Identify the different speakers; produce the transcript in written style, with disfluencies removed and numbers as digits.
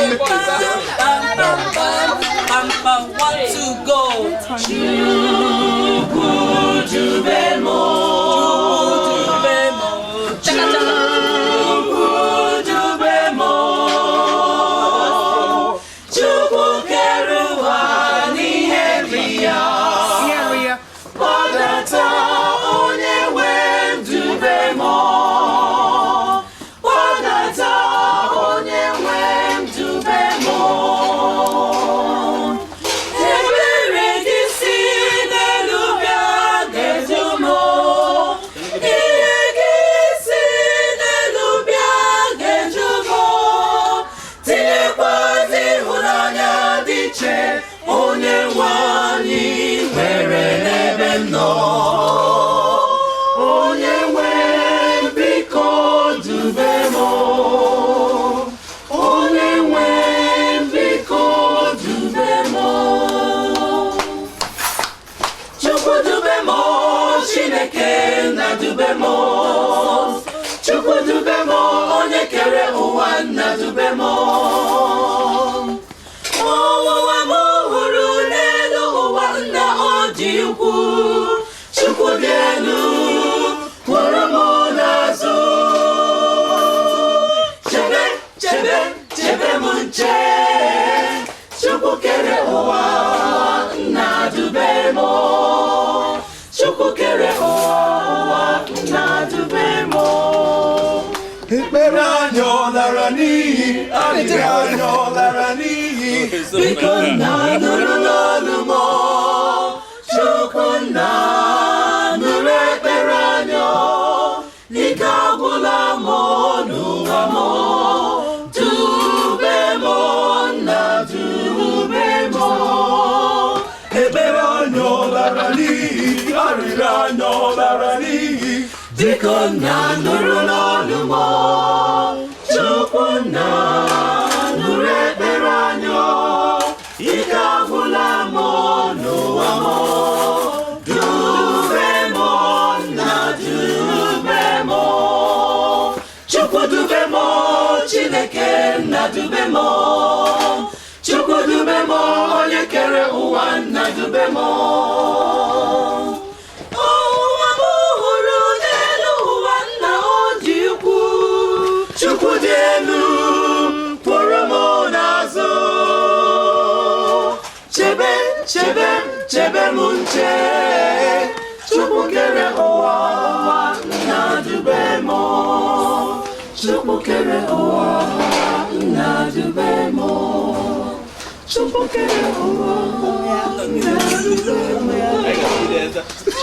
Speaker 1: Pam, pam, pam, pam, pam. One, two, go. Chukwu dube m. Chukwu dube m. Chaka chaka. Chukwu dube m. Chukwu kere ụwa n'ihe dị ya. Kpọdata onye nwe m dube m. Kpọdata onye nwe m dube m. Ebere gị si n'elu bịa ga-edu m. Ihe gị si n'elu bịa ga-edu m. Tinyekwazi ịhụnanya dị iche onye nwe anyị nwere n'ebe m nọ. Onye nwe m, biko dube m. Onye nwe m, biko dube m. Chukwu dube m, Chineke nna dube m. Chukwu dube m, onye kere ụwa nna dube m. Ọnwụnwa m hụrụ n'elu ụwa nna ọ dị ukwuu. Chukwu dị elu kwụrụ m n'azụ. Chebe, chebe, chebe m nche. Chukwu kere ụwa nna dube m. Chukwu kere ụwa nna dube m.
Speaker 2: Ekpere anyị ọ lara n'iyi, arịrịọ anyị ọ lara n'iyi.
Speaker 1: Biko nna nụrụ n'olu m. Chukwu nna nụrụ ekpere anyị. Ike agwụla m n'ụwa m. Dube m nna dube m.
Speaker 2: Ekpere anyị ọ lara n'iyi, arịrịọ anyị ọ lara n'iyi.
Speaker 1: Biko nna nụrụ n'olu m. Chukwu nna nụrụ ekpere anyị. Ike agwụla m n'ụwa m. Dube m nna dube m. Chukwu dube m, Chineke nna dube m. Chukwu dube m, onye kere ụwa nna dube m. Ọnwụnwa m hụrụ n'elu ụwa nna ọ dị ukwuu.
Speaker 2: Chukwu dị elu kwụrụ m n'azụ. Chebe, chebe, chebe m nche. Chukwu kere ụwa nna dube m. Chukwu kere ụwa nna dube m. Chukwu kere ụwa nna dube m.